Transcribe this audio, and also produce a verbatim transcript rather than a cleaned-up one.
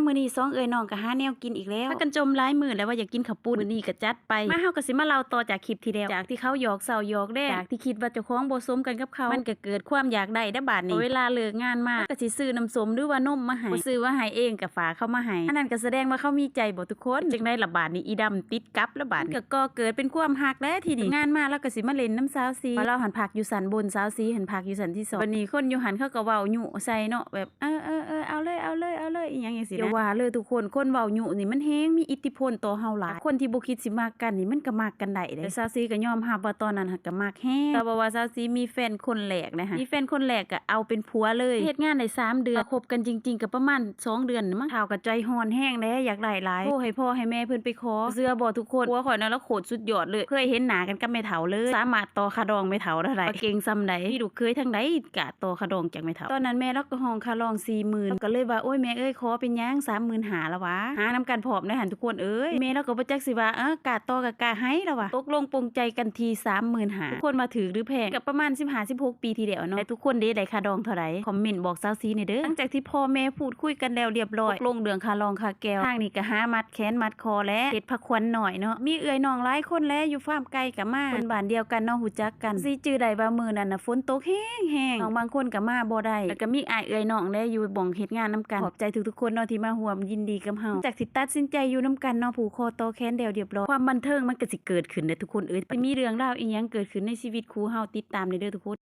มื้อนี้สองเอื้อยน้องก็หาแนวกินอีกแล้ว พากันจ่มหลายมื้อแล้วว่าอยากกินข้าวปุ้น มื้อนี้ก็จัดไป มาเฮาก็สิมาเล่าต่อจากคลิปที่แล้ว จากที่เขาหยอกเศร้าหยอกแดง จากที่คิดว่าเจ้าของบ่สมกันกับเขา มันก็เกิดความอยากได้เด้อบาดนี้ เวลาเลิกงานมา ก็สิซื้อน้ำส้มหรือว่านมมาให้ บ่ซื้อมาให้เองก็ฝากเขามาให้ อันนั้นก็แสดงว่าเขามีใจบ่ทุกคน จั่งใด๋ล่ะบาดนี้ อีดำติดกับแล้วบาดนี้ ก็ก่อเกิดเป็นความฮักแล้วทีนี้ งานมาแล้วก็สิมาเล่นนำสาวสี เพราะเราหั้นพักอยู่ชั้นบน สาวสีหั้นพักอยู่ชั้นที่สอง บัดนี้คนอยู่หั้นเขาก็เว้ายุใส่เนาะ แบบ เออ เออ เออ เอาเลย เอาเลย เอาเลย อีหยังจั่งซี้นะ อย่าว่าเลยทุกคน คนเว้ายุนี่มันแฮงมีอิทธิพลต่อเฮาหลาย คนที่บ่คิดสิมักกันนี่มันก็มักกันได้เด้ แต่สาวสีก็ยอมรับว่าตอนนั้นหั้นก็มักแฮง แต่ว่า ว่าสาวสีมีแฟนคนแรกนะฮะ มีแฟนคนแรกก็เอาเป็นผัวเลย เฮ็ดงานได้สามเดือน คบกันจริงๆก็ประมาณสองเดือนนี่มั้ง เฒ่าก็ใจฮ้อนแฮงเด้ อยากได้หลาย โทรให้พ่อให้แม่เพิ่นไปขอ เชื่อบ่ทุกคน ผัวข้อยนะ ลาวโคตรสุดยอดเลย เคยเห็นหน้ากันกับแม่เฒ่าเลย สามารถต่อค่าดองแม่เฒ่าได้ ว่าเก่งส่ำใด๋ มีลูกเขยทางใด๋ กะต่อค่าดองจากแม่เฒ่า ตอนนั้นแม่ลาวก็ฮ้องค่าดองสี่หมื่น ลาวก็เลยว่า โอ๊ย แม่เอ้ย ขอเป็นหยัง สามหมื่นห้า ลาวว่า หานำกันพร้อมเด้อหั้นทุกคนเอ้ย แม่ลาวก็บ่จักสิว่า เออ กะต่อก็กะให้ ลาวว่า ตกลงปลงใจกันที่ สามหมื่นห้า ทุกคนว่าถูกหรือแพง ก็ประมาณสิบห้า สิบหก ปีที่แล้วเนาะ แต่ทุกคนเด้ ได้ค่าดองเท่าใด๋ คอมเมนต์บอกสาวสีแหน่เด้อ หลังจากที่พ่อแม่พูดคุยกันแล้วเรียบร้อย ตกลงเรื่องค่าดองค่าแก้ว ทางนี้ก็หามัดแขนมัดคอและเฮ็ดพาขวัญน้อยเนาะ มีเอื้อยน้องหลายคนแหละ อยู่ฟาร์มไก่ก็มา คนบ้านเดียวกันเนาะ ฮู้จักกัน สีจื่อได้ว่ามื้อนั้นน่ะฝนตกแฮงๆ น้องบางคนก็มาบ่ได้ แล้วก็มีอ้ายเอื้อยน้องแหละอยู่หม่องเฮ็ดงานนำกัน ขอบใจทุกๆคนเนาะที่มาร่วมยินดีกับเฮา จากที่ตัดสินใจอยู่นำกันเนาะ ผูกคอต่อแขนแล้วเรียบร้อย ความบันเทิงมันก็สิเกิดขึ้นเด้อทุกคนเอ้ย สิมีเรื่องราวอีหยังเกิดขึ้นในชีวิตคู่เฮา ติดตามได้เด้อทุกคน